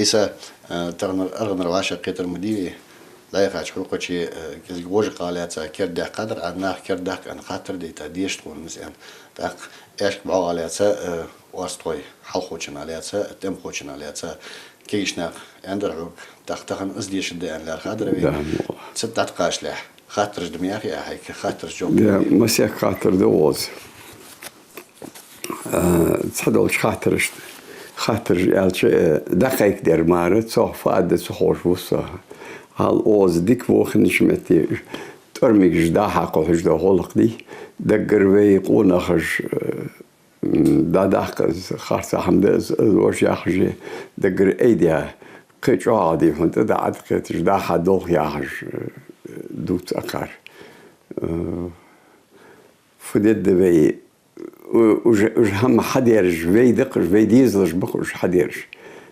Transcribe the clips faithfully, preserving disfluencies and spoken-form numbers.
Иса, э, тахан аргӀанара вӀашагӀкхетар ма дий вай. Дайхача хьукхаче, э, кӀезига вожа къалаца кердадаьккхадар, а нах кердадаккха аьнна хаттар дайта, деша тхона мис аьнна. ТӀаккха аьшка бӀоагӀа лаьца, э, оастхой хьалхочунна лаьца, тӀемахочунна лаьца, кегийча наха аьннадар хьога, тӀаккха тахан из дешаргда аьнна лаьрхӀадар вай. Да. Цу тӀа дӀатӀакхачалехь, хаттараш да ма яхий Ӏа хьайга, хаттарашта жоп да. Масех хаттар да оаз. А, цхьадолча хаттарашта, хаттараш аьлча, э, дӀакхайкадер мара, цох фу аргда ца ховш ва со. Хьал оаз дика ва хиннача метте, тӀормигаш дӀа-хьа кхухьаш дола гӀулакх дий, даггара вай къонахаш, э, м, дӀадаккха из, харцахьа хӀама да из, из вож яхаш, даггара айдаь, кхы чӀоагӀа дий хьона тӀа дӀа-хьа дӀакхеташ, дӀа-хьа долх яхаш, э, дувц акхар. Э, фу дергда вай, у-, уж, уж хӀама хьадераш вай да-кх уж, вай дезалаш ба-кх уж хьадераш.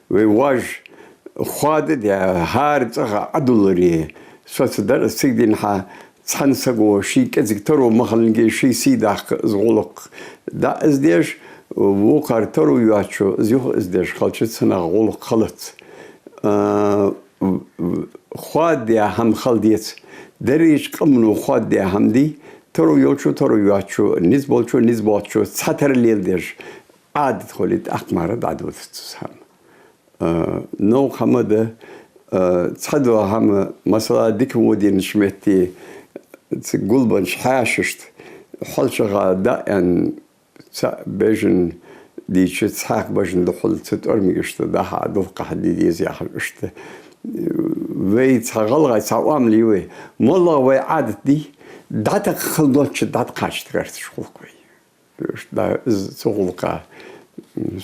Вай вож хоададаь, хӀара цӀагӀа Ӏодулларе, соцадар из цига дийнахьа цхьан саго ший кӀезига таро ма хиллинге, ший сий даккха из гӀулакх дӀа из деш, вокхар таро йоацачо из юха из деш хилча, цунах гӀулакх хилац. А, в-, в-, хоададаь хӀама хила деза. Дерригача къамано хоададаь хӀама дий, таро йолчо, таро йоацачо, низ болчо, низ боацачо цхьатарра леладеш Ӏадат хуле, тӀаккха мара дӀадодац из хӀама. А, новкъа хӀама да, а, цхьадола хӀама, масала, дика во денача метте, ц-, гулбеннача хьаьшашта, хьалчагӀа даа аьнна, цхьа бежан дийча, цхьаькха бежан духьал цу тӀормигашта дӀа-хьа дулх кхахьа де деза яхаш иштта. Вай цхьа гӀалгӀай, цхьа оамал я вай. МоллагӀа вай Ӏадат дий, дӀатакха хила долча дӀатӀакхача тӀакхаьрташ хул-кх вай. Иштта да из цу гӀулакха.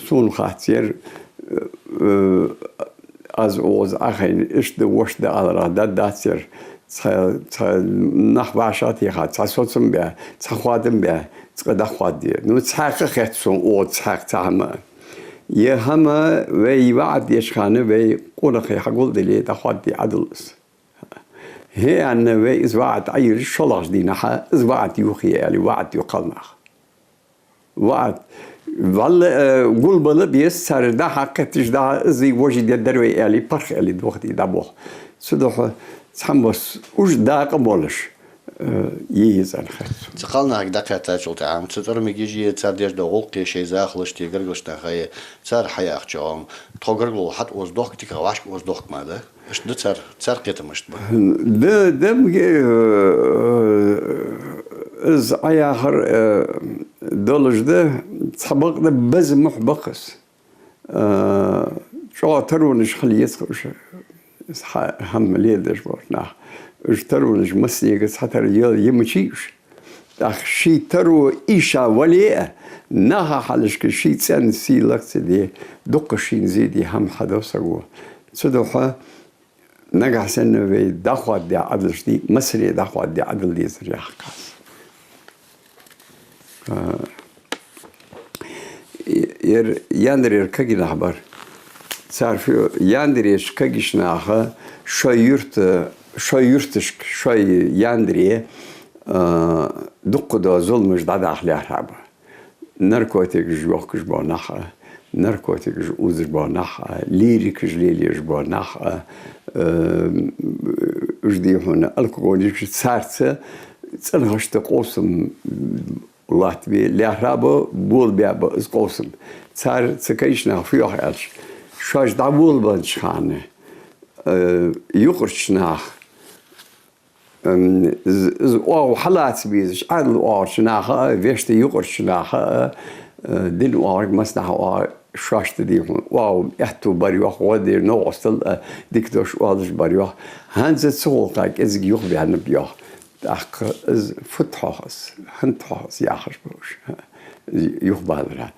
Сона хац ер, э, аз оаз Ӏохайна, иштта да, вешта да аларах да дац ер. Цхьа, цхьа нах вӀашагӀтеха, цхьа соцам баь, цхьа хоадам баь, цкъа дӀахоададе. Ну, цхьаькха хет сона оаз цхьаькха цхьа хӀама. Е хӀама вай ваӀад деча хана вай къонахий хьагулдале, дӀахоададе Ӏадал из. ХӀе аьнна, вай из ваӀад Ӏайийраш шоллагӀча дийнахьа, из ваӀад юхае аьле, ваӀад ю кхалнах. ВаӀад. Валла, э, гулбала беза цар, дӀа-хьа кхетташ, дӀа-хьа из вожий дергдар вай аьле, парх аьле, дохаде дӀаболх. Цудухьа цхьа масса уж дакъа болаш, э, е еза аьнна хет сона. Цу кхалнахага дӀакхаьчачул тӀехьагӀа, цу тӀормигаши, цар деш дола гӀулакхи, шоай захалашти, гаргарча нахаи, цар хьаяхача, тхо гаргало хьатӀаозадохк, дикагӀа вӀашка озадохк ма да. Иштта да цар, цар кхетам иштта ба. Да, да, мге, э, из Ӏа яхар, э, долаш да, цхьабакъда беза мухь ба-кх из. Э, чӀоагӀа таронаш хила еза-кх уж, из хӀа-, хӀама леладеш бола нах. Уж таронаш массанега цхьатарра е-, е мичай уж. ТӀаккха ший таро ийша вале а, наха хьалхашка ший цӀен сий лакха ца де, дукха шийна зе де хӀама хьадоал саго. Цудухьа нагахьа санна вай дӀахоададаь Ӏадалаш дий, массане дӀахоададаь Ӏадал дезар яхар-кх аз. А, ер Яндарера кагий нах бар. Цар фу-, Яндарерча кагийча наха шоай юрта, шоай юрташка, шоай Яндаре, а, дукха дола зуламаш дӀадаха лаьрхӀа ба. Наркотикаш йохкаш бола нах а, наркотикаш узаш бола нах а, лирикаш лелаеш бола нах а, э, уж дий хьона алкоголикаш, царца цӀенхашта къовсам латтабе лаьрхӀа ба, болабаь ба из къовсам. Цар, цу кагийча наха фу йоах аьлча, шоаш дӀаволабеннача хана, э, юкъарча наха, м, из, из оагӀув хьалаца безаш, Ӏаьдала оагӀорча наха а, вешта юкъарча наха а, э, дина оагӀорг массанахьа оагӀув шоашта дий хьона, оагӀув аьттув бар йоах, гӀо дер, новкъостал а, дика дош оалаш бар йоах. ХӀанз цу гӀулакха кӀезига юхабаьннаб йоах. ТӀаккха из фуд хьоахац, хӀанад хьоахац яхаш ба уж, юхабалара.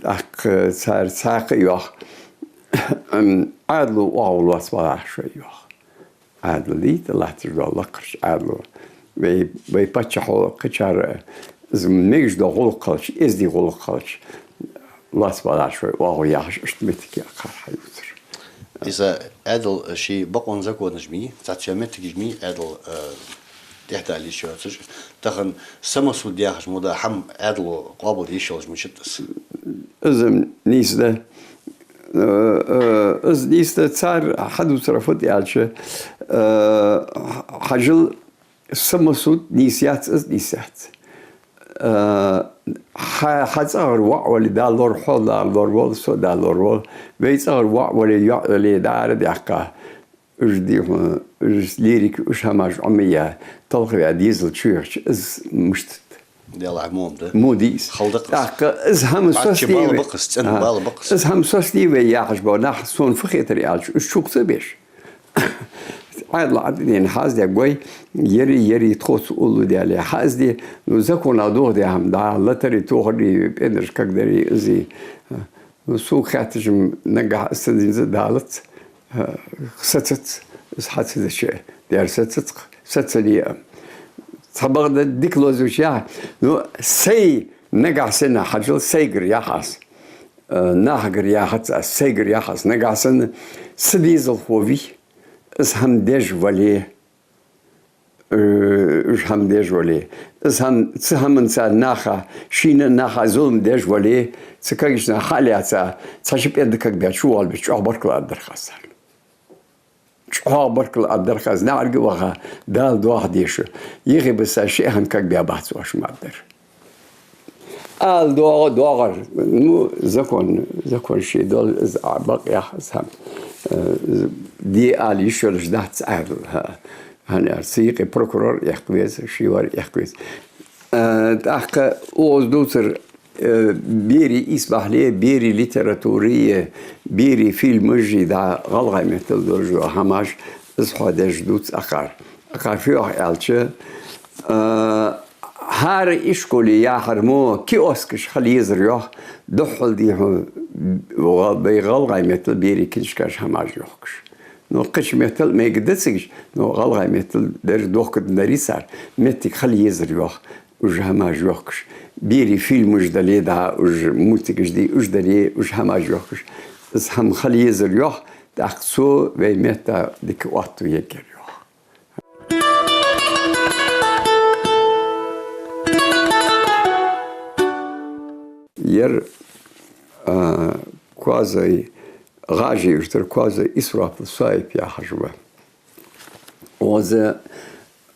ТӀаккха цар цхьаькха а йоах, Ӏаьдало оагӀув лоацабаларах шоай йоах. Ӏаьдал дийта латташ дола лакхарча Ӏаьдало. Вай, вай паччахьо кхычар из мегаш дола гӀулакх хилча, эздий гӀулакх хилча, лоацца балараш вай оагӀув яхаш, иштта моттиг я акхар хьаювцар. Из Ӏаьдал ший бокъонца законаш ма йий, цхьацца ший моттигаш ма йий Ӏаьдал, э, тӀехьдала йиш йоацаш. Тахан самосуд яхаш мо да хӀама Ӏаьдало къоабалде йиш йолаш мичад из? Из нийса да. Э, э, из нийса да, цар хьадувцар фуд аьлча, э, хьажал, самосуд нийса яц, из нийса яц. Э, хьа, хьа цӀагӀара воӀ вале, Дала лораволва, Дала лораволва, со Дала лораволва. Вай цӀагӀара воӀ вале, йоӀ вале, дӀаара даьккха. Уж дий хьона, уж лирика, уж хӀамаш Ӏомаяь, талхаваь дезал чуйохьача, из мишта да? Делахь мо да. Мо дий из. Хала да-кх из. ТӀаккха из хӀама бац соцаде бала вай. Бакъ из, цӀена А, бала бакъ из. Из хӀама соцаде вай яхаш бола нах, сона фу хетар аьлча, уж чукхоа ца беш. Ӏаьдала Ӏаддина хьаздаь гой, яри, яри, тхоца уллув даьле. Хьазде, ну, законах дохадаь хӀама да, латари, тохари, пӀенараш кагдари, из. Ну, сога хаьттача-м, нагахь из ца динза далац, э, сацац, из хьа ца дича, дера сацац, сацале а. Цхьабакъда дика лозавича яхь. Ну, сай нагахь санна, хьажал, сайгара яхь аз. Э, нахагара яхац аз, сайгара яхь аз. Нагахь санна са дезалхо вий, из хӀама деш вале, э, уж хӀама деш вале. Из хӀама, цу хӀаманца наха, шийна наха зулам деш вале, цу кагийча наха хьа а лаьца, цхьа ши пӀенда кагбаь чувоалабича, чӀоагӀа баркал аргдар-кх аз царна. ЧӀоагӀа баркал аргдар-кх аз, наӀарга а ваха, Дала доаха деша. Йихи баса шиъ хинна кагбаь бац оаш ма аргдар. Ала доагӀа, доагӀар. Ну, закон, закон ший дола, из Ӏа бакъ яхь, из хӀама. Э, де ала йиш йолаш дац Ӏаьдал, хӀа. ХӀана аьлча, цу юкъе прокурор эккха веза, ший вар эккха веза. Э, тӀаккха укхаза дувцар, э, берий исбахьале, берий литературе, берий фильмаши, дӀа гӀалгӀай меттала долаш дола хӀамаш, из хьадеш дувц акхар. Акхар фу йоах аьлча, э, хӀара ишколе яхар мо киоскаш хила езар йоах, духхьал дий хьона, гӀал-, бай гӀалгӀай меттала берий книжкаш, хӀамаш йохкаш. Ну, кхыча меттала мегаргда цига, ну, гӀалгӀай меттала дер дохкаденна дарий цар, моттиг хила езар йоах, уж хӀамаш йохкаш. Берий фильмаш дале, дӀа уж мультикаш дий, уж дале, уж хӀамаш йохкаш. Из хӀама хила езар йоах, тӀаккха цо вай метта дика оттаергьяр йоах. Ер, а, Коазой, ГӀажий, уж дар Коазой Исрафил Соип яхаш ва. Укхаза,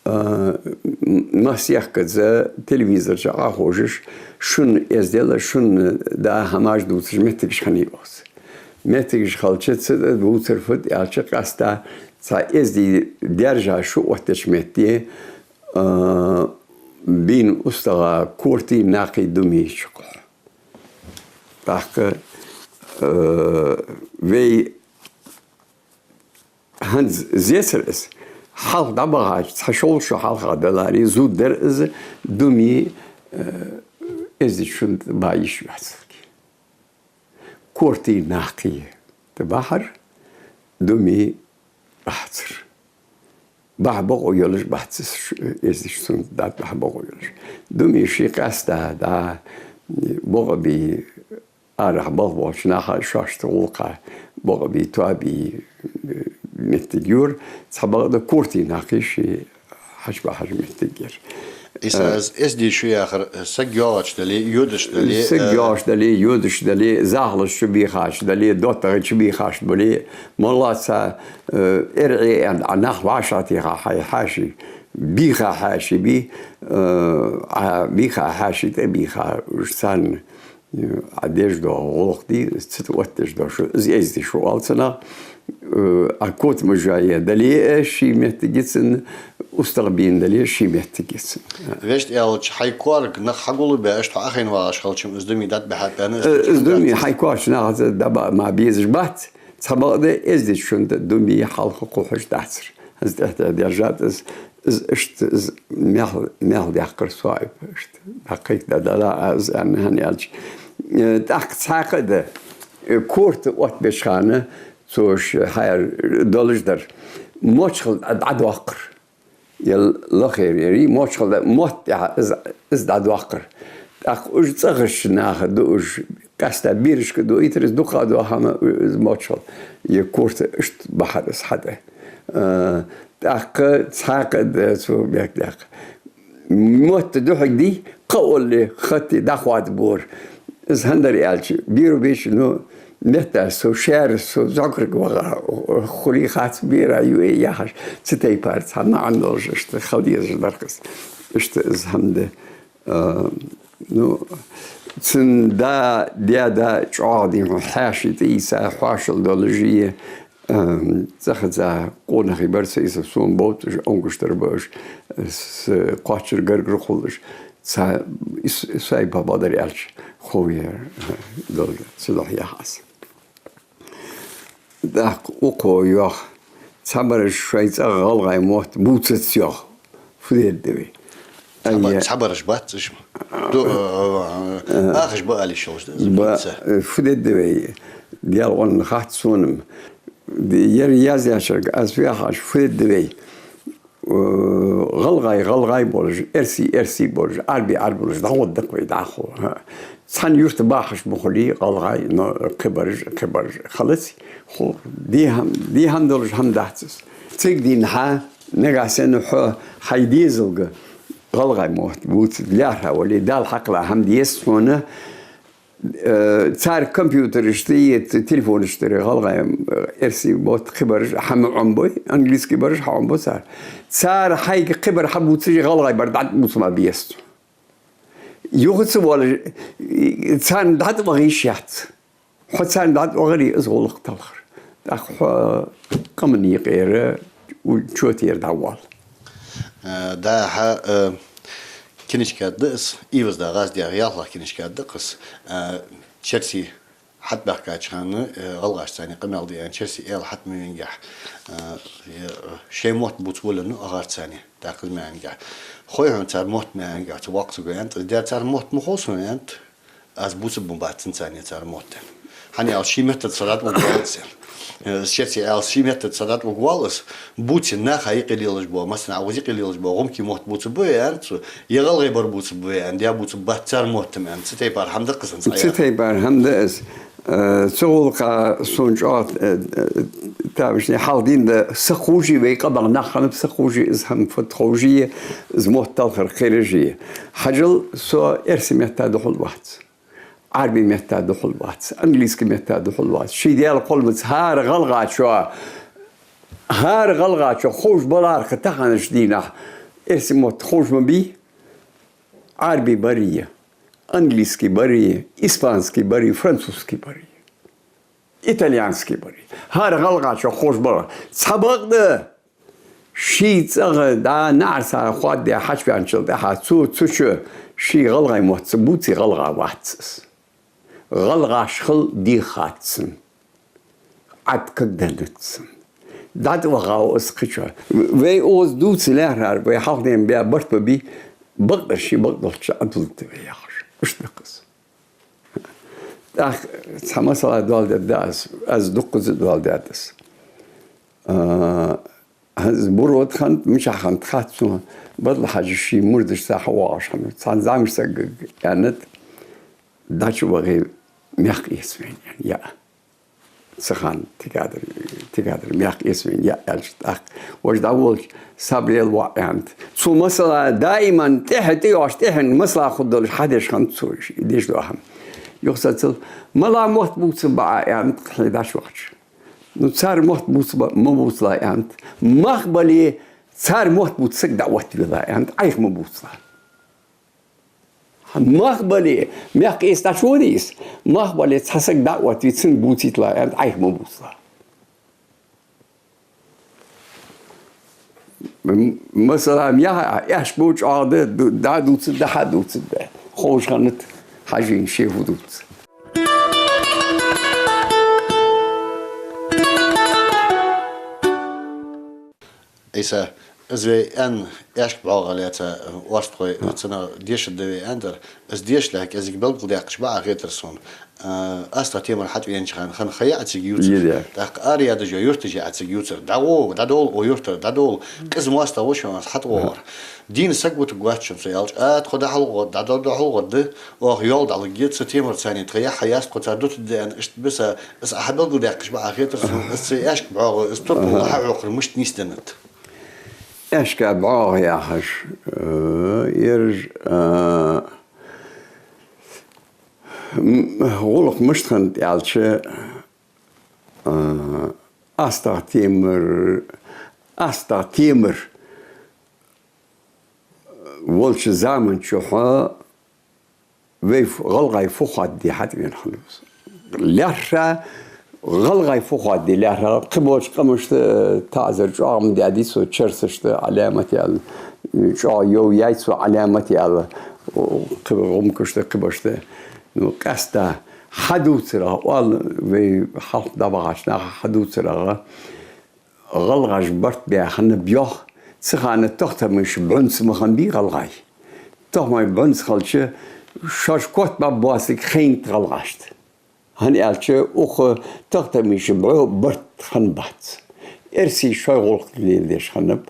а, м-, массехказа телевизор чу Ӏоховшаш, шун эздел а, шун дӀа хӀамаш дувцаш моттигаш хиннай укхаза. Моттигаш хилча, цу тӀа дувцар фуд аьлча, къаьстта цхьа эздий даьржа шу оттача метте, а, бийна устагӀа корта, накха, думи чукхухь. ТӀаккха, э, вай хӀанз зецар из. Хьалха дӀабахача, цхьа шовзткъа шу хьалха даларе, зувргдар из, думи, э, эздийча шун тӀа баха йиш яц. Корта, накха тӀа бахьар, думи баьхацар. Баха бокъо йолаш бац из, эздийча шун тӀа баха бокъо йолаш. Думи ший къаьстта дӀа бокъо бий, арахьа балха болча наха шоашта гӀулакха бокъо бий, тоабий, э, моттиг йора, цхьабакъда корта, накха ший хьачубахьаш моттиг яр. Из, э, эздий шу яхар, саг йоагӀача дале, йодача дале, саг, э, йоагӀача дале, йодача дале, захалаш чу бийхача дале, доттагӀий чу бийхача бале, моллаца, э, эргӀе аьнна, Ӏа нах вӀашагӀтеха хьай хьаьший, бийха хьаьший бий, э, Ӏа бийха хьаьший тӀа бийха, уж царна, э, Ӏа деш дола гӀулакх дий, цу тӀа оттадеш дола шу, из эздий шу оал цунах, э, Ӏа котамаш йоае дале а ший моттиг я цун, устагӀа бийна дале а ший моттиг я цун. Вешта аьлча, хьай коарга нах хьагулбаь, иштта хьо Ӏохайна вагӀаш хилча-м, из думи дӀатӀабихьа пена, э, из думи хьай коарча нахаца дӀабаха ма безаш бац, цхьабакъда эздийча шун тӀа думи хьалха кхухьаш дацар. Из тӀехьа тӀа держат из, из иштта, из мехал, мехал даьккхар Соип, иштта дӀакхайкадаь дала а из аьнна, хӀана аьлча, э, тӀаккха цхьаькха а да, э, корта оттабеча хана, цо ш-, хьаяр долаш дар. Мочхал дӀа-, дӀадоаккхар. Е лохера, е мочхал да-, мотт тӀехьа из, из дӀадоаккхар. ТӀаккха уж цӀагӀарча наха ду уж, къаьстта берашка ду, итар из дукха дола хӀама, из мочхал. Е корта иштта бахьар из хьатӀа. Э, тӀаккха цхьаккха да цу мехкдаьккха. Мотт духьал дий, кхы олли, хатти дӀахоадабора. Из хӀана дар аьлча, беро беча, ну, метта со, шаьра со, зӀокарг ваха, хулий хац бера ю э яхаш, цу тайпара цхьа маӀан долаш, иштта хила дезаш дар-кх из. Иштта из хӀама да. А, ну, цун да, даь-да чӀоагӀа дий хьона, хьаьший тӀаийца, хьоашал долаш, э, цӀа хеза къонахий бар са, из сона бовт уж, онгуш дар ба уж, с-, кхоачара гаргара хул уж. Цхьа ис-, исай бабадар аьлча, хове, э, долга, ца дохьа яхь аз. ТӀаккха укхо йоах, цхьабараш шоай цӀагӀа гӀалгӀай мотт бувцац йоах. Фу дергда вай? Цхьаба-, Ай, цхьабараш бац уж. Ду-, э, э, э, ахаш ба али шолш да, из ба, бувца. Э, фу дергда вай? Даьла гӀонна хац сона-м. Ди-, ер язъяьчарга аз вехаш, фу дергда вай? Э, гӀалгӀай, гӀалгӀай болаш, эрсий, эрсий болаш, Ӏарбий, Ӏарбий болаш, дӀагӀоргда-кх вай дӀахо. ХӀа. Цхьан юрта бахаш ма хулий гӀалгӀай, но кхыбараш, кхыбараш халац, ху-, дехьа-, дехьа долаш хӀама дац из. Цига дийнахьа, нагахьа санна хьо хьай дезалга гӀалгӀай мотт бувца лаьрхӀа вале, Дала хьакхелла хӀама деза хьона, э, цар компьютераш тӀа е ц-, телефонаш тӀара гӀалгӀай, э, эрсий мотт кхыбараш хьа ма Ӏомабой, английский бараш хьаӀомабу цар. Цар хьайга кхыбар хьабувцаш, гӀалгӀай бар дӀатӀабувца ма беза. Юха ца воалаш, царна дӀатӀаваха йиш яц. Хьо царна дӀатӀавахаре, из гӀулакх талхар. ТӀаккха хьо къаман юкъера, у-, чотера дӀавоал. Э, да, хьа, э, кинишка да из, Ивас да гӀаз дегӀ ялхлагӀа кинишка да-кх из, э, черсий хьатӀабаьхкача хана, э, гӀалгӀашца цхьана къамаьл де аьнна, черсий аьла хьатӀа ма венгехь, э, е, э, шоай мотт бувца волавеннав агӀарца цхьана, тӀаккха из ма аьннгехь. Хой хьона цар мотт ма аьннгехь, цу воккхача саго аьннад, из дер цар мотт ма хов сона, аьннад, аз бувцаргбац царца цхьана цар мотт. ХӀана аьлча ший меттаца дӀатӀавугаргвац из. Э, из черсий аьла ший меттаца дӀатӀавугаргвац из, бувце наха юкъе лелаш бола, масала, укхаза юкъе лелаш бола гӀумкий мотт бувцаргба вай, аьннад цо, е гӀалгӀай бар бувцаргба вай, аьннад, е бувцаргбац цар мотт-м, аьннад, цу тайпара хӀама да-кх из. Цу тайпара хӀама да из. Э, цу гӀулакха сона чӀоагӀа, э, э, тамашийна хьалха дийнахьа са кхувш, вай къаман нах хиннаб са кхувш, из хӀама фуд ховш, из мотт талхар кхераш. Хьажал, со эрсий метта духьал вац. Ӏарбий метта духьал вац. Английский метта духьал вац. Ший Даьла кхолламца хӀара гӀалгӀачо, хӀара гӀалгӀачо ховш баларах таханарча дийнахьа эрсий мотт ховш ма бий, Ӏарбий барий, английский барий, испанский барий, французский барий, итальянский барий. ХӀара гӀалгӀачо ховш баларах. Цхьабакъда ший цӀагӀа дӀа наӀарца хоаддаь хьачубаьнначул тӀехьагӀа цо цу чу ший гӀалгӀай мотт ца бувце, гӀалгӀа вац из. ГӀалгӀаш хила дегӀа хац цунна. Ӏад кагдаьннадац цунна. ДӀатӀавахав из кхычоа. Вай укхаза дувца лаьрхӀар, вай хьалхадена баь барт ма бий, бакъдар ший бакъдолчча Ӏадулларгда вай яхаш. Иштта да-кх из. ТӀаккха цхьа масала доаладергда аз, аз дуккхаза доаладаьд из. А, хӀанз Буро да хиннад, мичахьа хиннад хац сона, Бадал-Хьажа ший мурдашца хьавоагӀаш хиннав. Цхьан зӀамига сага аьннад, дӀачувахе, мехка эца вайна, аьнна, яа. Цу хана тикадар, тикадар мехка эца вайна яа аьлча, тӀаккха вож дӀаволча, сабар лела, воӀ, аьннад. Цо масала даиман тӀехьа тӀайоагӀаш, тӀехьенна масала хургдолаш хьадеш хиннад цо, деш дола хӀама. Юха сацал, мала мотт бувцаргба Ӏа, аьннад, хье дӀачувахача. Ну, цар мотт бувцаргба, ма бувцалахь, аьннад. Мах бале, цар мотт бувца саг дӀаоттавелахь, аьннад, Ӏайха ма бувцалахь. Мах бале, мехка эца дӀачувахар из, мах бале, цхьа саг дӀаоттаве, цунга бувцийталахь, аьннад, Ӏайха ма бувцалахь. М-, масала, ма яхьа, аьшк бу чӀоагӀа да, ду-, дӀа дувцаргда, хьа дувцаргда. Ховш хиннад Хьажийна ше фу дувц. Ӏийса, Из вай аьнна, аьшка бӀоагӀа лаьца, орстхой, цунах дешаргда вай аьннадар, из дешалехь кӀезига белгалдаьккхача бакъахьа хетар сона. АстагӀа Темар хьатӀавенача хана хинна ха я цига ювцар. ТӀаккха ара яда йола юрташ я цига ювцар. ДӀагӀо, дӀадовла, о юртара, дӀадовла. Къиза моастагӀа ва шоана хьатӀавоагӀар. Дийна саг вутаргвац шоана со аьлча, а, тхо дӀахьалхагӀа, дӀадо-, дӀахьалхагӀа да, оаха йоал дӀалургья, цу Темарца цхьана тха яхь яц, тхо цар дутаргда аьнна, иштта биса, из Ӏа хьабелгалдаьккхача бакъахьа хетар сона, из цу аьшка бӀоагӀа, из турпал хьаӀокхар мишта нийсденнад. Аьшка бӀоагӀа яхаш, э, ераш, э, м, гӀулакх мишта хиннад аьлча, э, АстагӀа Темар, АстагӀа Темар волча заман чухь вай ф-, гӀалгӀай фу хоададий хьатӀавена хиннав из. ЛаьрхӀа, гӀалгӀай фу хоададий лаьрхӀа, кхыболча къамашта, э, таӀазар чӀоагӀа ма даьдий цо черсашта Ӏаламат аьле, чӀоагӀа йов яьй цо Ӏаламат аьле, о, кхы гӀумкашта, кхыбашта. Ну, къаьстта хьадувцарах, оал вай хьалха дӀабахача наха хьадувцарах, гӀалгӀаша барт баь хиннаб йоах, цу хана тохтамаш бӀунца ма хиннабий гӀалгӀай. Тохтамаш бӀунца хилча, шоаш котбаь боацилга хайнад гӀалгӀашта. ХӀана аьлча, укх тохтамаша бӀу барт хиннабац. Эрсий шоай гӀулакх леладеш хиннаб.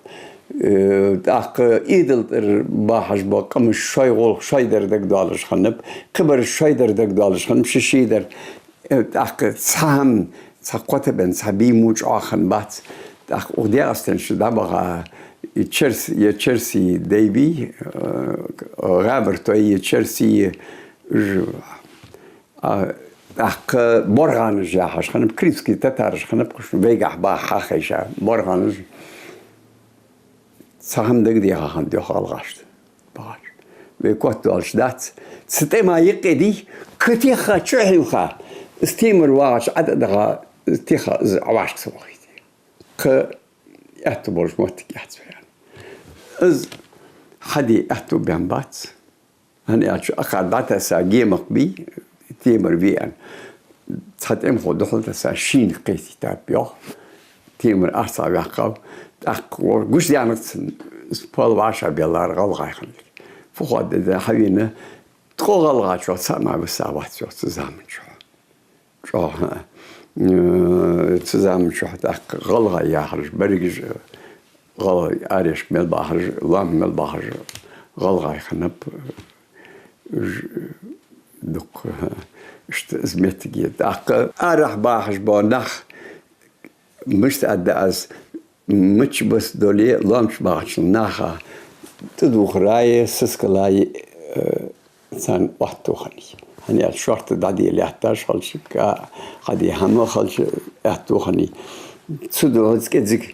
Э, тӀаккха Ӏаьдала тӀара бахаш бола къамаш шоай гӀулакх шоай дар дагадоалаш хиннаб. Кхыбараш шоай дар дагадоалаш хиннаб, ши-ший дар. Э, тӀаккха цхьа хӀама, цхьа кхоттабенна, цхьа бий мо чӀоагӀа хиннабац. ТӀаккха укх ДегӀастанашка дӀабаха, е черс-, е черсий дай бий, э, гӀаьбартои, е черсий, ж-, а, тӀаккха боргӀанаш яхаш хиннаб, крымский татараш хиннаб, кхуш вайгахьа баха хьахайша, боргӀанаш. Цхьа хӀама дагадеха хиннад йоах гӀалгӀашта. Багаш. Вай котдоалаш дац. Цу тӀема юкъе дий, кхы тӀехха чухьилха, из Темар вагӀача ӀотӀадахьа, тӀехха из Ӏавашка ца вахийта. Кхы аьттув болаш моттиг яц вай аьнна. Из хьаде аьттув баьнна бац. ХӀана аьлча, акхар дӀатесса гемах бий, Темар ве аьнна. Цхьа тӀемахо духьал тесса шийна кхетийтаб йоах. Темар арцахьа ваьккхав. ТӀаккха гуш даьннад цунна, из пол вӀашагӀбеллар гӀалгӀай хиннилга. Фу хоададда хьавена, ткъо гӀалгӀачох цхьа а ма висса вац йоах цу заман чухь. ЧӀоагӀа, э, цу заман чухь тӀаккха гӀалгӀай яхараш, берригаш гӀалгӀай, арешка мел бахараш, лоам мел бахараш гӀалгӀай хиннаб, ж-, дукха, иштта из моттиг я. ТӀаккха арахьа бахаш бола нах, мишта аргда аз, мичча беса дале а, лоам чу бахача наха тӀадувхаре, сискале, э, царна аьттув хиннай. ХӀана аьлча шортта дӀаде лаьтташ хилча, кӀа хьаде хӀама хилча аьттув хиннай. Цудухьа из кӀезига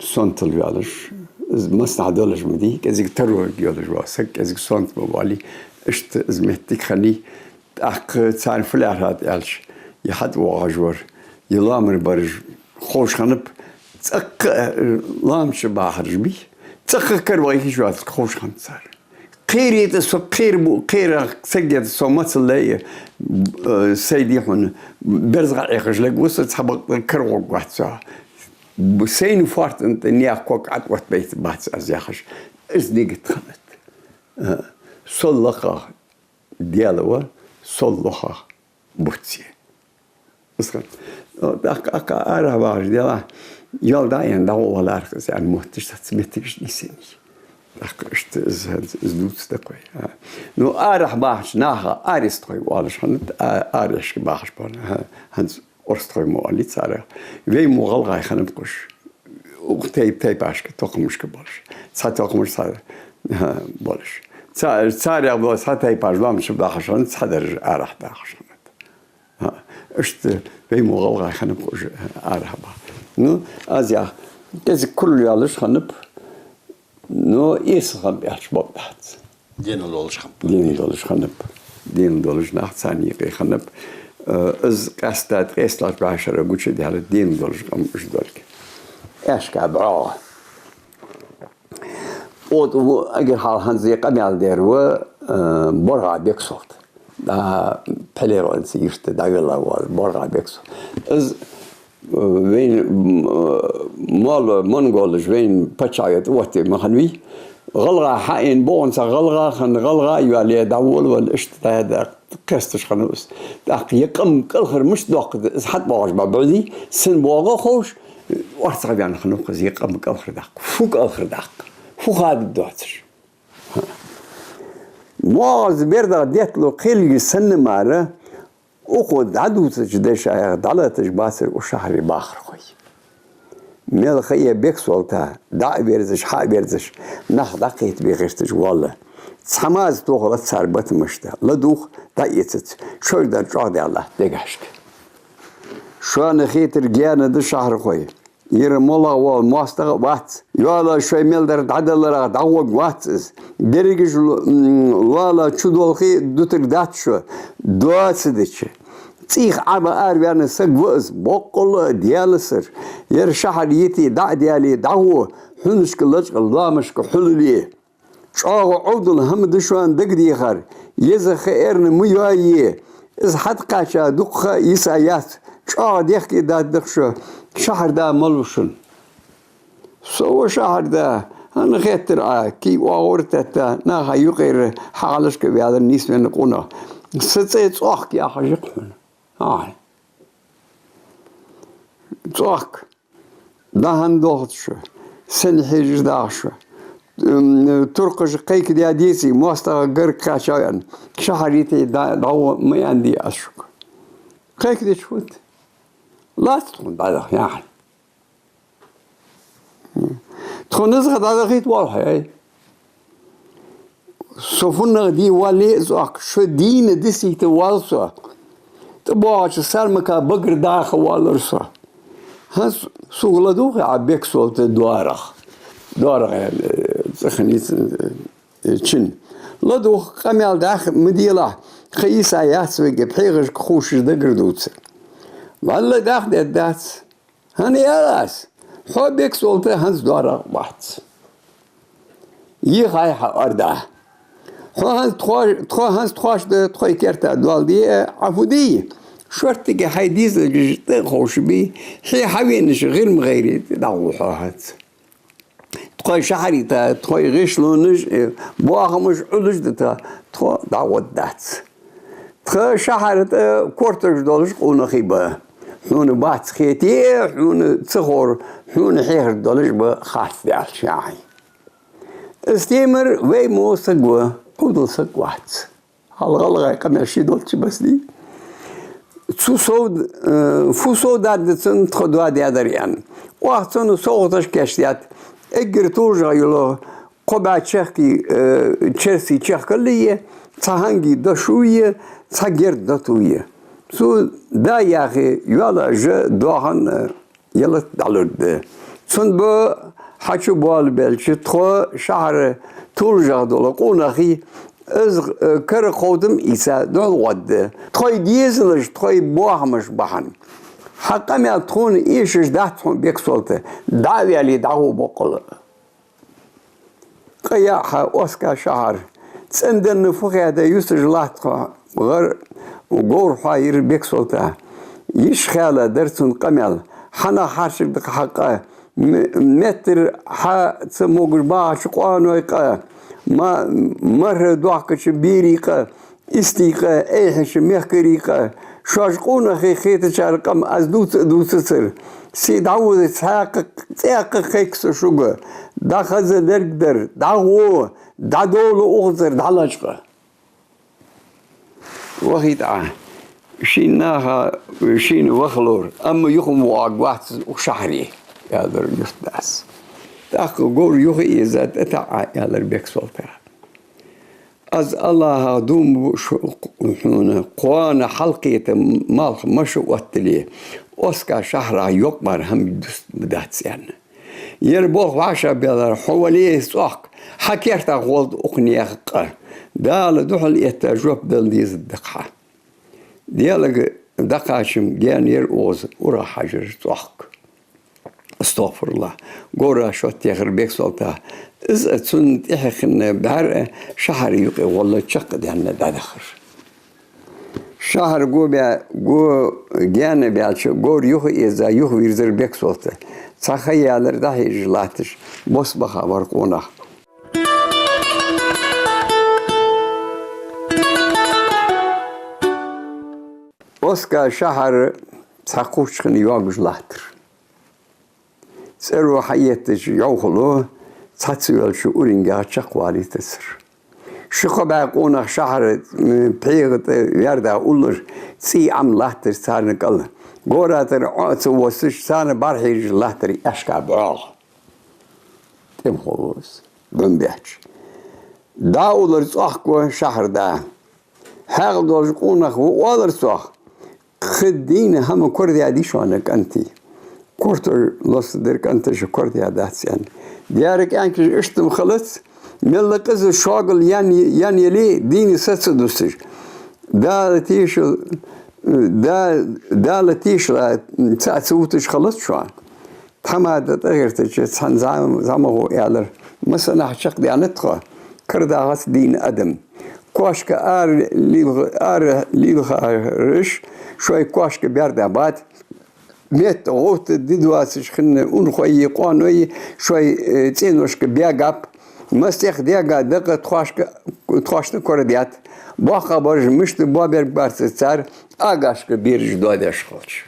сонтал йолаш, из массанахьа долаш ма дий, кӀезига таро йолаш вола саг, кӀезига сонта ма воалий, иштта из моттиг хиннай. ТӀаккха царна фу лаьрхӀад аьлча, е хьатӀавоагӀаш вар, е лоамара бараш ховш хиннаб, цӀаккха, э, лоам чу бахараш бий, цӀаккха караваха йиш йоацилга ховш хиннад цар. Кхерий тӀа со, кхера бу, кхера саг я тӀа со мацалла, э, сай дий хьона, берзагӀа Ӏехаш лергва со, цхьабакъда карагӀоргвац со. Б-, сайна фоартан тӀа наьха ког ӀотӀаоттабайта бац аз яхаш. Из нигат хиннад. Э, сол лакхагӀа Даьла ва, сол лохагӀа бутт я. Из хиннад. ТӀаккха, тӀаккха арахьа вагӀаш Даьллахь, йол дӀа а яьнна, дӀагӀо валарах из аьнна мотташ дац, моттигаш нийсъеннай. ТӀаккха иштта из, из дувцаргда-кх вай, а. Ну, арахьа бахача наха аристхой оалаш хиннад, а, арашка бахаш бола, а, хӀанз орстхой мо оалий царех. Вай мо гӀалгӀай хиннаб-кх уж. Укх тайп-, тайпашка, тохкамашка болаш. Цхьа тохкамаш цхьа, а, болаш. Ца-, царех бола цхьа тайпаш лоам чу бахаш хиннад, цхьадараш арахьа дахаш хиннад. А, иштта вай мо гӀалгӀай хиннаб-кх уж арахьа баха. Ну, аз ях, кӀезига курал йолаш хиннаб, ну, эсала хиннаб аьлча бакъ дац. Денал долаш хиннаб. Денал долаш хиннаб. Денал долаш нах царна юкъе хиннаб. Э, из къаьстта ткъесталаш башара гучадаьлар денал долаш къам уж долга. Аьшка бӀоагӀа. От у агир хьал хӀанз къамаьл дер ва, э, БоргӀа Бексолт. Да, Пхьилекъонгий юрта дӀавелла вола БоргӀа Бексолт. Из Вайна, м, э, мол, монголаш вайна паччахьалкхе тӀаоттаве ма хиннавий. ГӀалгӀа хьаийна бокъонца гӀалгӀа хинна, гӀалгӀа а йоалае, дӀаволавенна, иштта дӀа-, дӀа-, кхесташ хиннав из. ТӀаккха ер къам кӀалхардаккха мишта доаккхаргда, из хьатӀабоагӀаш ба бӀаьдий, сенна боагӀа ховш, орцагӀваьнна хиннав-кх из ер къам кӀалхардаккха. Фу кӀалхардаккха? Фу хадад доацаш? МоагӀаза бердагӀа детталу кхелги санна мара, укхо дӀадувцача дешаех дӀалаташ бацар укх шахьара бахархой. Мел ха я Бексолта, дӀа а верзаш, хьа а верзаш, нах дӀакхетабе гӀерташ воалл. Цхьа маза тохалац цар батамашта. ЛадувгӀ, дӀаэцац, шоашта дар чӀоагӀдаьнна латт дегашка. Шоана хетар гаьна да, шахьархой. Ер моллагӀа вола моастагӀа а вац. Йоалла шоай мел дар дӀадаларах дӀагӀоргвац из. Дерригаш ло-, м, лоалла чудолхе дутаргдац шо, доацадича. ЦӀийх Ӏаба араваьнна саг ва из, боккъала а Даьласара. Ер шахьар йите дӀа а даьле, дӀагӀо, хьунашка лачкъа, лоамашка хьулале. ЧӀоагӀа Ӏовдал хӀама да шоана дагадехар, еза ха эрна ма йоае. Из хьатӀакхаьча дукха ха йиса яц, чӀоагӀа дехке даддах шо, шахьарда малав шун. Со ва шахьарда, хӀана хеттар Ӏа, кий оагӀора тетта, наха юкъера хьалхашка ваьлар нийсвенна къонах. Са цӀи ЦӀохк яхаш я-кх хьона. ХӀаа. ЦӀохк. ДӀа хӀана доаллац шо? Сенна хьежаш дагӀа шо? М, туркхаша кхайкадаь деций, моастагӀа гарга кхаьчав аьнна, шахьар йите дӀа-, дӀагӀо ма аьннадий аз шуга. Кхайкадича фуд? Лац тхона дӀадаха, яхьа. Тхона из ха дӀадахийта воалл хьо, ай. Со фуннагӀа де воалле а, ЦӀохк, шо дийна дисийта воалл со. ТӀабоагӀача Сармака багара даха воаллар со. ХӀанз сога ладувгӀий Ӏа Бексолта доарагӀа? ДоарагӀа, э, цӀи хиннай цун, э, чин. ЛадувгӀ, къамаьл дӀаьха ма делахь, ха йиса яц вайга, пхьегӀашка хувшаш дагардувца. ВаллахӀи, дӀаьха дергдац. ХӀана аьлар аз? Хьо Бексолта хӀанз доарагӀа вац. Йихай хьа орда. Хьо хӀанз тхо-, тхо хӀанз тхоашта тхоай керта доал де, Ӏа фу дий? Шорттиге хьай дезалгаш тӀа а ховшабе, хье хьавенача гӀирма гӀайре дӀагӀо хьо хӀанз. Тхоай шахьар йита, тхоай гӀишлонаш, э, боахамаш Ӏулаш дита, тхо дӀагӀоргдац. Тха шахьара тӀа кортаргдолаш къонахий ба. Хьона бац хете, хьона ца ховр, хьона хьехаргдолаш ба харцдаьлча, яхьий. Из Темир вай мо саг ва, Ӏовдал саг вац. Хьал гӀалгӀай къамаьл ший долча басдий. Цу сов-, э, фу сов дарда цунна тха доа даьдар аьнна. Оаха цунна совгӀаташ кийчдаьд. Эггара толашагӀа йола кхо бӀаь чехкий, э, черсий чехкалле, цхьа хӀанги дошуе, цхьа герда дотуе. Цу да яхе, йола жа доахан, э, ялат дӀалургда. Цун ба хьачу боалабелча, тхо шахьара толашагӀа дола къонахий, из, э, кара кховдам ийца дӀагӀоргда. Тхоай дезалаш, тхоай боахамаш бахьан. Хьа къамаьл тхона эшаш дац хьона, Бексолта, дӀа а ваьле, дӀагӀо боккъала. Къа яа хьа Оска шахьар. ЦӀенданна фу хаьда юсаш латт тхо, гӀар говр хьоайир Бексолта. Йиш хаьла дар цун къамаьл. Хьанах хьарчаргда-кх хьа къа? М-, меттара хьа ца могаш багӀача къоаной къа, ма-, мархӀа доахкача берий къа, истий къа, айхьача мехкарий къа, шоаш къонахий хетачар къам аз дувца а дувцацар. Се дӀавода цхьаькха, цӀаькха кхайк со шуга. ДӀахаза дергдар, дӀагӀо, дӀадовла укхазара, дӀалачкъа. Вахийта Ӏа. Шийна наха, шийна ваха ловр, амма юха ма воагӀаргвац из укх шахьаре, аьлар юртдас. ТӀаккха говр юха а еза, тӀатаӀа, аьлар Бексолта. Аз АллахӀах дув буъ шу-, хьона, кхоана хьалкхета малх маша оттале, Оска шахьарах йокъа мара хӀама дусаргдац аьнна. Ер болх вӀашагӀбелар хьо вале, ЦӀохк, хьа кертах гӀолда укх наьха къа. Дала духьал этта жоп дала дезаргда-кх хьа. Даьлага дӀакхачам гаьна яр укхаза, урагӀа хьажар ЦӀохк. АстагӀфируллахӀ. Говра шоттехар Бексолта. Из а цунна тӀехьа хинна бӀаьра шахьара юкъе гӀолла чакхдаьнна дӀадахар. Шахьар го бе-, го гаьна баьлча, говр юха а эза, юха вийрзар Бексолта. Цхьа ха ялар дӀахьежаш латташ, бос баха бар къонах. Оска шахьар цхьа кхувчхана йоагаш латтар. ЦӀеро хьаеттача йӀовхало цхьацца йолча урингах чакхвалийтацар. Ши-кхо бӀаь къонах шахьара, м, пхьегӀа тӀа ваьрда уллар, цӀий Ӏам латтар царна кӀал. Говра тӀара Ӏо ца воссаш, царна бӀарахьежаш латтар аьшка бӀоагӀа. ТӀемхо ва из, бӀун баьча. ДӀа уллар цӀохк ва шахьар да. Хьаькъал долаш къонах ва оалар цох. Кхы дийна хӀама корадеш дий шоана, кӀантий? Корта лостадар кӀанташа корадеш дац, аьнна. Дера кӀаьнкаш иштта-м хилац, мел къиза шогал ян-, ян яле, дийна са ца дусаш. Дала тешал-, да-, Дала тешала цаӀ ца вуташ хилац шоана. Тхьамада тӀагӀертача цхьан зӀам-, зӀамагӀо аьлар: «Массанахьа чакхдаьннад тхо, карадагӀац дийна адам. Кошка ара лийлха-, ара лийлхараш шоай кошка баьрда бад, метта гӀовтта ди доацаш хинна унахой, къоаной шоай, э, цӀеношка бегаб. Мастех дега дакъа тхошка, тхошна корадет. БоккхагӀбараш мишта боаберг барца цар агашка бераш доадеш хилча».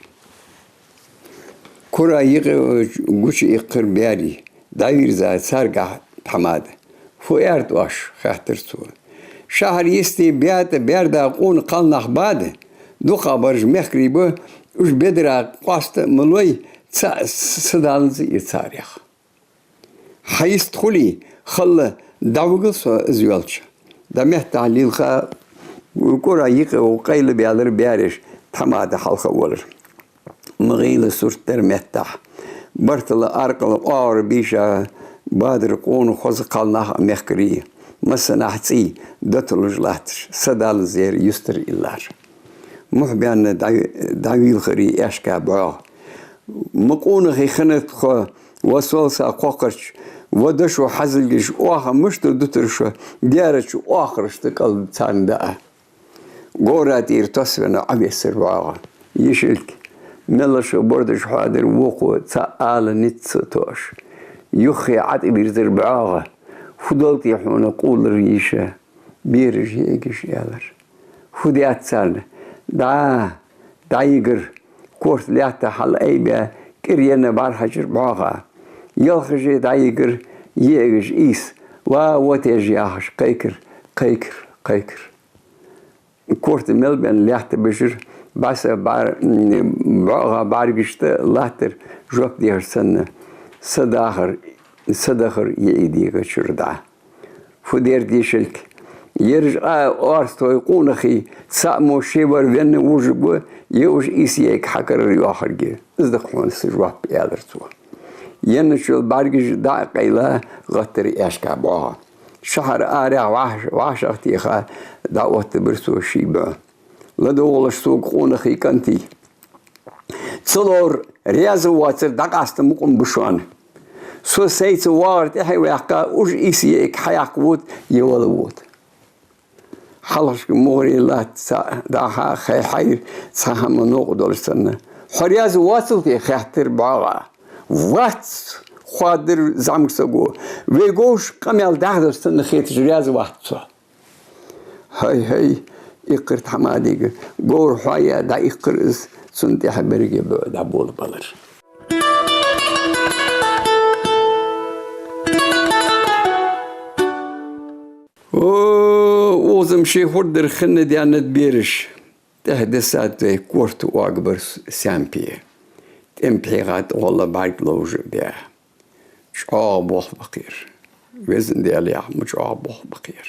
Кура юкъе гуча иккхар баьри, дӀавийрза царгахьа тхьамада. «Фу аьлар оаш?» — хаьттар цо. «Шахьар йисте баьтӀа баьрда къона кхалнах бада, дукхагӀбараш мехкарий ба, уж бедара къоаста ма лой, цаӀ с-, са даланза я царех». «Хьайист хулий, халла дӀавигал со из йолча». ДӀа меттахьа лийлха, кура юкъе къайла баьлар баьраш, тхьамада хьалха а валар. Ма гӀийла сурт дар меттахьа. Бартала аркъала оагӀора бийша бадар къона хоза кхалнах а мехкарий. Массанахьа цӀий, да туллаш латташ, са даланза яр юстара иллар. Мухь баьнна дӀа-, дӀавийлхарий аьшка бӀоагӀа. Ма къонахий хиннад тхо, ва солса кхокхарч, ва дошо хьазилгаш, оаха мишта дутар шо, дерача оахарашта кӀал царна даа. Говра тӀера тосвенна Ӏовессар бӀоагӀа. Йишилг, мелла шо бордаш хьоадир вокхо цаӀ ала низ ца тоъаш. Юххе ӀотӀавийрзар бӀоагӀа. Фу долтий хьона къулар, йиша? Бераш йиӀигаш, аьлар. Фу даьд царна? ДӀа, дӀайигар. Корта лаьтта хьалайбаь, кӀира енна бӀарахьежар бӀоагӀа. Ялхаже дӀайигар, йиӀигаш ийс. «Ва, вотеж», — яхаш, кхайкар, кхайкар, кхайкар. Корта мел бенна лаьтта бижар, бӀаьса бӀар-, бӀоагӀа бӀаргашта латтар, жоп дехар санна, са дахар, са дахар йиӀий дега чура дӀа. Фу дер, дийшилг? Ераш а орстхой къонахий, цаӀ мо шевар венна вужаргва, е уж ийс йиӀиг хьакарар йоахаргья. Из да-кх хьона са жоп, аьлар цо. Енначул бӀаргаш дӀа а къайла, гӀаттар аьшка бӀоагӀа. Шахьар арахьа вӀаш-, вӀашагӀтеха, дӀаоттабир цо ший бӀу. ЛадувгӀалаш сога, къонахий кӀантий. Ца ловр, раьза воацар дӀакъаста мукъам ба шоана. Со сайца воагӀар тӀехьа а ваьккха, уж ийс йиӀиг хьаяккха вода, е вала вода. Хьалхашка мугӀаре латта цаӀ дӀа-хьа хайхьайра, цхьа хӀама новкъа долаш санна. «Хьо раьза воацал те?» — хаьттар бӀоагӀа. «Вац!» — хоададаьр зӀамагӀча саго. «Вай говраш къамаьл дахьа долаш санна хеташ, раьза вац со». «ХӀай-хӀай, иккхар тхьамадага». Говр хьоаяь дӀаиккхар из, цунна тӀехьа беррига бӀу дӀаболабелар. О, укхаза-м ший хургдар хинна даьннад бераш. ТӀехьа дисад вай корта оагабар Саьмпе. ТӀем пхьегӀа тӀа гӀолла бӀарг ловш а баь. ЧӀоагӀа болх ба-кх ер. Везан Даьла, яхь, ма чӀоагӀа болх ба-кх ер.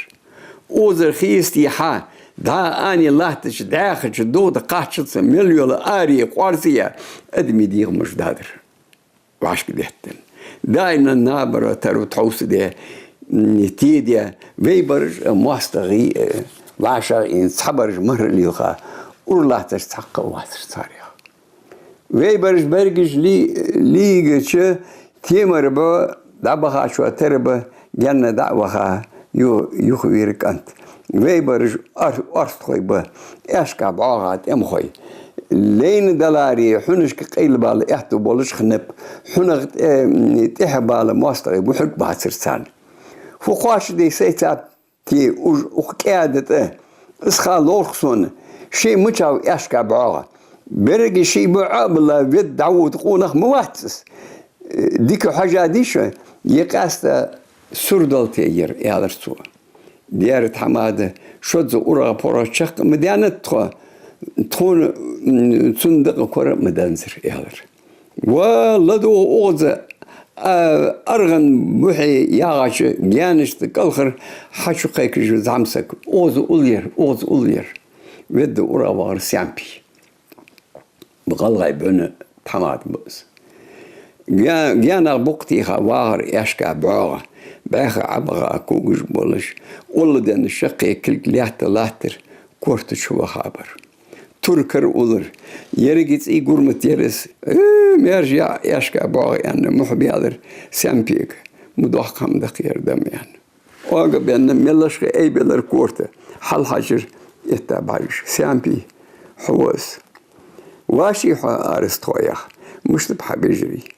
Укхазара хи йисте хьа, дӀа а ани латтача даьхача догӀа кхаччалца мел йола аре къоарзаяь адамий дегӀамаш дадар. ВӀашкадеттина. Даиман набара тара тхьовсаде, м, теде, вай бараш а моастагӀий, э, вӀашагӀийна, цхьабараш мархӀа лийлха, ура латташ цхьаккха а вацар царех. Вай бараш берригаш лий-, лийгача, Темар бӀу дӀабахачоа тара ба, гаьна дӀа а ваха, Ю-, юха вийра кӀант. Вай бараш ор-, орстхой ба, аьшка бӀоагӀа тӀемахой. Лайна даларе, хьунашка къайлабала аьттув болаш хиннаб, хьунагӀа тӀе-, тӀехьа бала моастагӀий бухьарг бацар царна. Фу кхоачашде сайцаб те уж укх кӀаьда тӀа, из ха лоархӀ сона, шоай мичав аьшка бӀоагӀа. Беррига шоай бу Ӏобилла ведда дӀавода къонах ма вац из. Дика хьожадий шо, е къаьстта сур дола те яр, аьлар цо. Дера тхьамада, шозза урагӀ-порагӀ чакх а ма даьннад тхо, тхона, м, цунна дакъа кора а ма данзар, аьлар. Ва ладувгӀа укхаза, а, аргӀан бухье ягӀача гаьнашта кӀалхара хьачукхайкаш зӀамсаг. Укхаза уллар, укхаза уллар. Ведда урагӀ вахар Саьмпий. ГӀалгӀай бӀун тхьамада ба из. Га-, гаьнах букъ тийха вагӀар аьшка бӀоагӀа, бӀаьха Ӏобаха когаш болаш, улла денна шаккхе кулг лаьтта латтар, корта чу вахабар. Тур кара уллар. Еррига цӀий гурмат яр из. Э, маьрша яӀ, аьшка бӀоагӀа, аьнна, мухь баьлар Саьмпийга. Ма доккха хӀама да-кх ер дам, аьнна. Оагабенна мел лашха айбелар корта. Хьалхьажар, этта бӀаргаш. Саьмпий, хьо ва из. Ваший хьо, арестхой, яхаш, мишта ба хьа бежарий?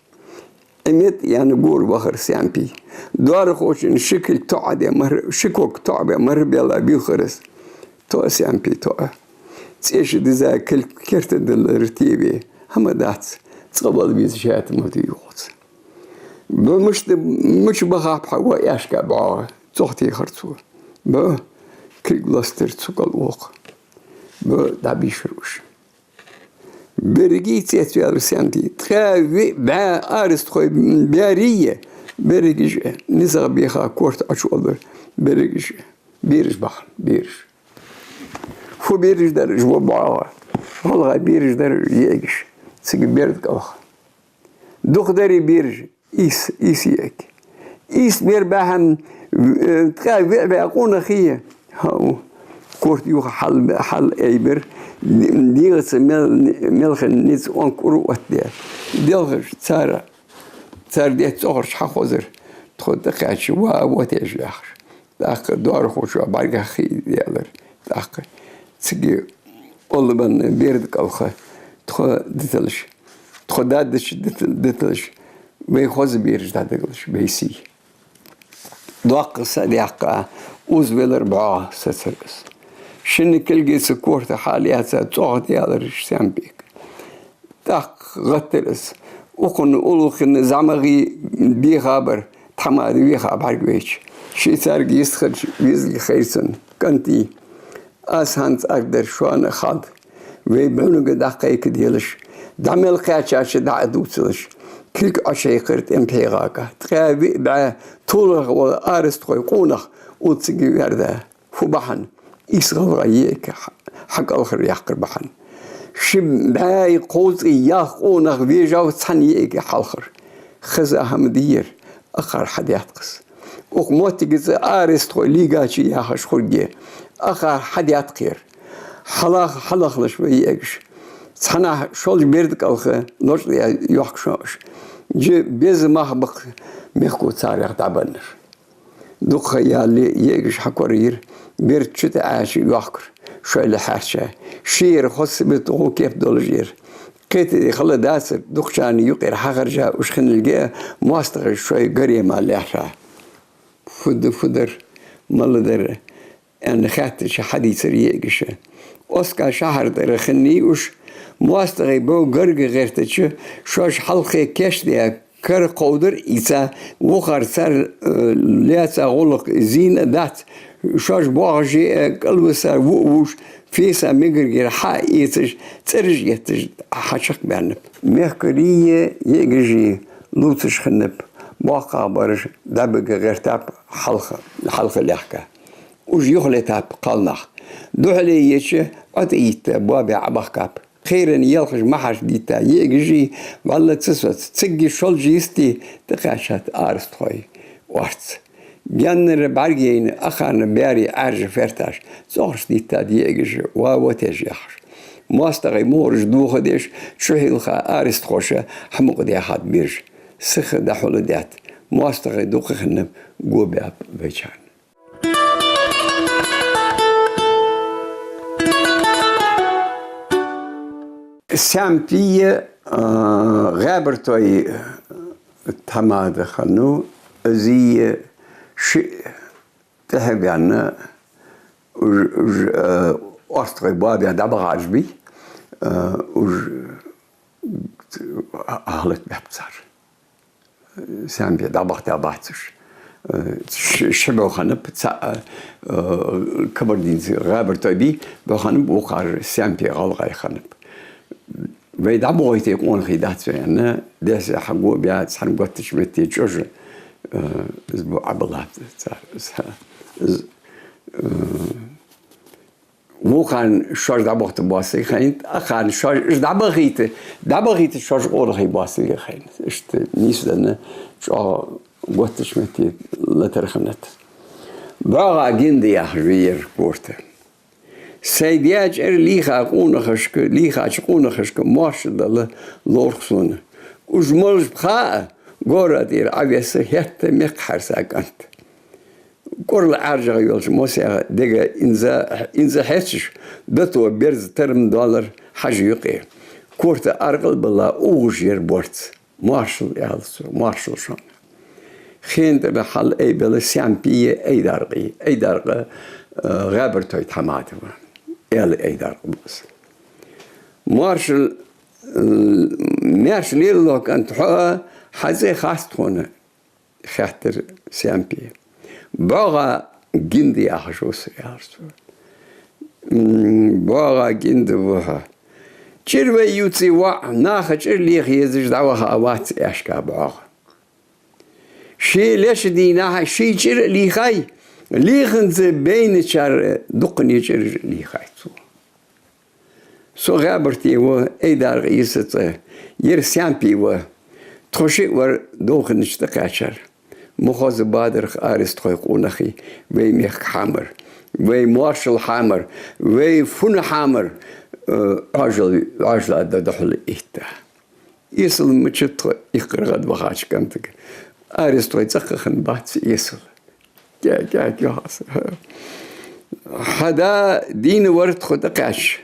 Ӏимет яьнна гора вахар Саьмпий. Доарахочун ши кулг тоӀабе мара, ши ког тоӀабе мара белла буьйхар из. Тоъ, Саьмпий, тоъ. ЦӀеча дизза кулг керта диллар теве. ХӀама дац. Цкъа вала веза шаьта ма дий юхаца. БӀу мишта, мича бахаб хьа, ва аьшка бӀоагӀа? ЦӀогӀа техар цо. БӀу кулг лостар цу кӀал оха. БӀу дӀабийшар уж. Берригаш цецваьлар Саьмпий. Ткъаь виъ бӀаь арестхой баьрий, берригаш а, низагӀа беха корта Ӏочуоллар берригаш а. Бераш бахьан, бераш. Фу бераш дар уж, ва бӀоагӀа? ГӀалгӀай бераш дар уж, йиӀигаш. Цига берда кӀалха. Дукха дарий бераш? Ийс, ийс йиӀиг. Ийс бер бахьан, э, ткъаь виъ бӀаь къонахий? ХӀаа. Корта юха хьал-, хьалайбир, дегӀаца мел-, мелхий низ онкур оттаде. Делхаш цар, цар детта цӀогӀарча хьахозар, тхо тӀакхаьча, ва вотеш, яхаш. ТӀаккха доарахочоа бӀаргахьа хий делар. ТӀаккха цига уллабенна берда кӀалха тхо диталаш, тхо даддача дита-, диталаш, вай хоза бераш дӀадагалаш, вай сий. Доккха са даьккха, узавелар бӀоагӀа, сецар из. Шин кулгаца корта хьалъяьца, цӀогӀа даьлар Саьмпийга. ТӀаккха гӀаттар из. Укхун уллув хинна зӀамагӀий бехабар, тхьамада веха бӀаргавайча. Ше царга йистхилча, везалга хайра цунна: «КӀантий, аз хӀанз арадар шоана хьалха, вай бӀунга дӀакхайкаделаш, дӀа мел кхаьчача дӀа а дувцалаш, кулг Ӏочуяьккхар тӀема пхьегӀага. Ткъаь виъ бӀаь толаргӀа вола арестхой къонах уллацарга ваьрда. Фу бахьан? Ийс гӀалгӀай йиӀиг хьа-, хьакӀалхара яьккхар бахьан. Ши бӀаьи кховзткъеи ялх къонах вежав цхьан йиӀига хьалхара. Хеза хӀама дий ер, акхар хьадетт-кх из. Укх моттигаца арестхой лийгача яхаш хургья, акхар хьадетт-кх ер. Хьалах-, хьалахлаш вай йиӀигаш. Цхьаннахьа шолча берда кӀалха лочкъадаь йоахк шоана уж. Жи беза мах ба-кх мехко царех дӀабеннар». Дукха ха ялале йиӀигаш хьакорайир, берд чу тӀа Ӏаьржа йоахкар, шоайла хьаьрча. Ший ер хоза сибат гӀо-кеп долаш яр. Кхетаде хала дацар, дукхачарна юкъера хьахержа уж хинналга а, моастагӀаша шоай гаре мара лаьрхӀа. «Фу да, фу дар, малагӀа дар?» — аьнна хаьттача, хьадийцар йиӀигаша. Оскъа шахьара тӀара хиннай уж. МоастагӀий бӀу гарга гӀертача, шоаш хьалххе кийчдаь, кара кховдар ийца, вухар цар, э, лаьца гӀулакх зийна а дац. Шоаш боагӀаш а, кӀалвиса ву а вувш, феса мегаргера хьа а эцаш, цӀераш а етташ, хьачакхбаьннаб. Мехкарийи йиӀигаши лувцаш хиннаб, боккхагӀбараш дӀабига гӀертаб хьалха, хьалха лаьхка. Уж юхалетаб кхалнах. Духьале еча, ӀотӀаетта боабаь Ӏобахкаб. Кхеран елхаш махьараш дитта йиӀигаши, вӀалла ца соц, цигга шолжа йисте тӀакхаьчад арестхой орц. Гаьннара бӀаргаяйна, акхарна баьри Ӏаьржа ферташ, цӀогӀараш диттад йиӀигаша, ва вотеш яхаш. МоастагӀий мугӀараш дохадеш, чухьилха арестхоша хьамукъадаьхад бераш. Сиха дӀахьулдаьд. МоастагӀий дукха хиннаб, го баьб вайчарна. Саьмпи, а, ГӀаьбартой тхьамада хиннав, из шиъ тӀехьа ваьнна, уж, уж, а, Орстхой Бабе дӀабахача бий, а, уж хӀалакбаьб цар. Саьмпе дӀабахийта бац уж. Э, ш-, ши бӀу хиннаб, цаӀ, э, Кабардинца ГӀаьбартой бий, бӀу хиннаб, вокхар Саьмпе гӀалгӀай хиннаб. Вай дӀабохийта къонахий дац вай аьнна, десса хьагу баь, цхьан готтача метте чӀожа, э, из бӀу Ӏобиллаб цар. Из, э, Вокхарна шоаш дӀабахийта боацилга хайнад, укхарна шоаш, уж дӀабахийта, дӀабахийта шоаш къонахий боацилга хайнад. Иштта нийсденна чӀоагӀа готтача метте латар хиннад. БӀоагӀа Гинда яхаш ва ер корта. Сай даь чӀир лийха къонахашка, лийхача къонахашка моаршал дала ловргда сона. Уж малаш ба хаьа, гора тӀера Ӏовесса хӀаьта мехка хьарса кӀант. КӀорла ӀаьржагӀа йолча Мосега дега инза, инза хьецаш, дото берза тара ма доаллар хьажа юкъе. Корта аркъал бала угӀаш яр борз. Моаршал, аьлар цо, моаршал шоана. Хен тӀара хьал айбелла Саьмпи а, Айдаркъи а. Айдаркъа, э, ГӀаьбартой тхьамада ва. Аьла Айдаркъа ба из. Моаршал, э, маьрша лелалахь, кӀант, хьо а, хьа цӀи хац тхона. Хаьттар Саьмпе. БӀоагӀа Гинда яхаш ва со, аьлар цо. М, бӀоагӀа Гинда ва хьо. ЧӀир вай ювций, воӀ, наха чӀир леха езаш дӀаваха вац аьшка бӀоагӀа. Ше леча дийнахьа ший чӀир а лийхай, лийханза байначар дуккхане чӀираш а лийхай цо. Со ГӀаьбарте ва, Айдаркъа я са цӀи, ер Саьмпи ва. Тхо шиъ вар довханча тӀакхаьчар. Ма хоза бадарах Аристхой къонахий, вай мехка хьамар, вай моаршал хьамар, вай фуна хьамар, э, Ӏоажал, Ӏоажала да духьал итта. Эсала мичад тхо иккхар гӀадвахача кӀантага. Аристхой цӀаккха хиннабац эсала. Кя-, кя-, кя-, хьа да дийна вар тхо тӀакхаьчача.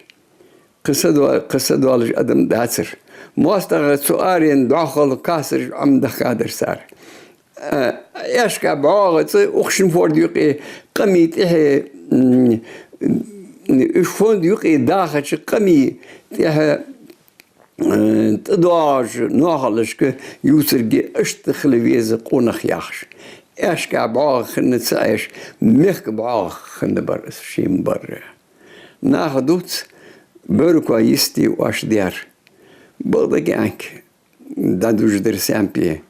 Кхы са до-, кхы са доаллаш адам дацар. МоастагӀа цу арен дӀоахал касараш Ӏомадахкадар цар. Э, аьшка бӀоагӀа цӀи укх шин фонда юкъе къамий тӀехьа, м, уж фонда юкъе дахача къамий тӀехьа, э, тӀадоагӀача ноахалашка ювцаргья, иштта хила веза къонах яхаш. Аьшка бӀоагӀа хинна ца Ӏеш, мехка бӀоагӀа хиннабар из ший ма барра. Наха дувц, бӀаргагой йисте оаш даьр. Бакъда кӀаьнк, дӀадужадар Саьмпе.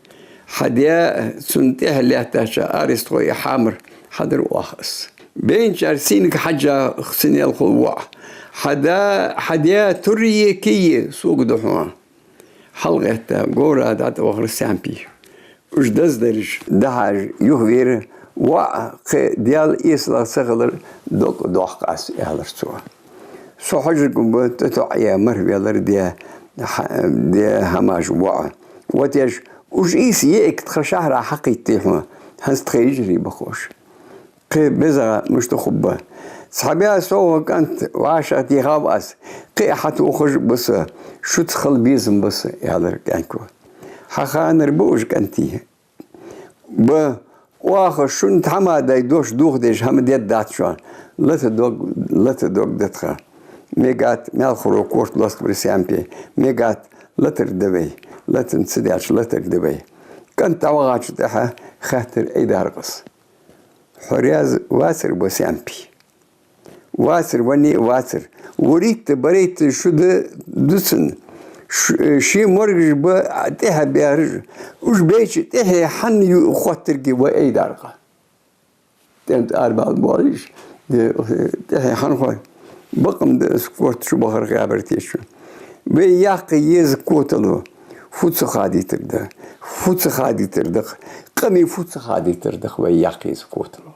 Хьа даь цунна тӀехьа лаьттача Аристхой хьамар хьадар оаха из. Байначар сийнага хьежжа хиннав хул воӀ. Хьа да, хьа даь турри кийи сога да хьона. ХьалгӀетта, говра дӀатӀавахар Саьмпи. Уж даздараш дахьаш юхавера, воӀ, кхы Даьла эсалагӀа ца хилар дог доккха аз, аьлар цо. Со хьожаргва, тӀатоӀаяь мара велар даь, хьа-, даь хӀамаш воӀ. Вот еш, уж ийс йиӀиг тха шахьара хьакхийттий хьона, хӀанз тха йижарий ба ховш. Кхы безагӀа мишта хургба. Цхьа бӀаь совгӀа кӀант вӀашагӀтехав аз, кхы а хьатохаш ба со, шуца хила безам ба са, аьлар кӀаьнко. Хьаханар ба уж кӀантий? Ба, оаха шун тхьамадай дош дохадеш хӀама дергдац шоана. Лата дог, лата дог да тха. Мегад, маьлхаро корта лоаст бар Саьмпе. Мегад, латар да вай. Латанза ца даьлча латар да вай. КӀант дӀавахача тӀехьа хаьттар Айдаркъас. Хьо раьза вацар ба Саьмпи? Вацар, ванне а вацар. Вурийтта, барайтта шу да дувцаш. Ш-, ший моргаш ба тӀехьа баьраш. Уж байча тӀехье хьан ю-, хоттаргья вай Айдаркъа? ТӀем тӀа арабаьлла боаллаш, де, тӀехье хьан хой? Бакъ ма да из корта чу бахар ГӀаьбартечун. Вай яккха еза котало. Фу ца хадийтар да? Фу ца хадийтар да-кх? Къамий фу ца хадийтар да-кх вай яккха еза котало?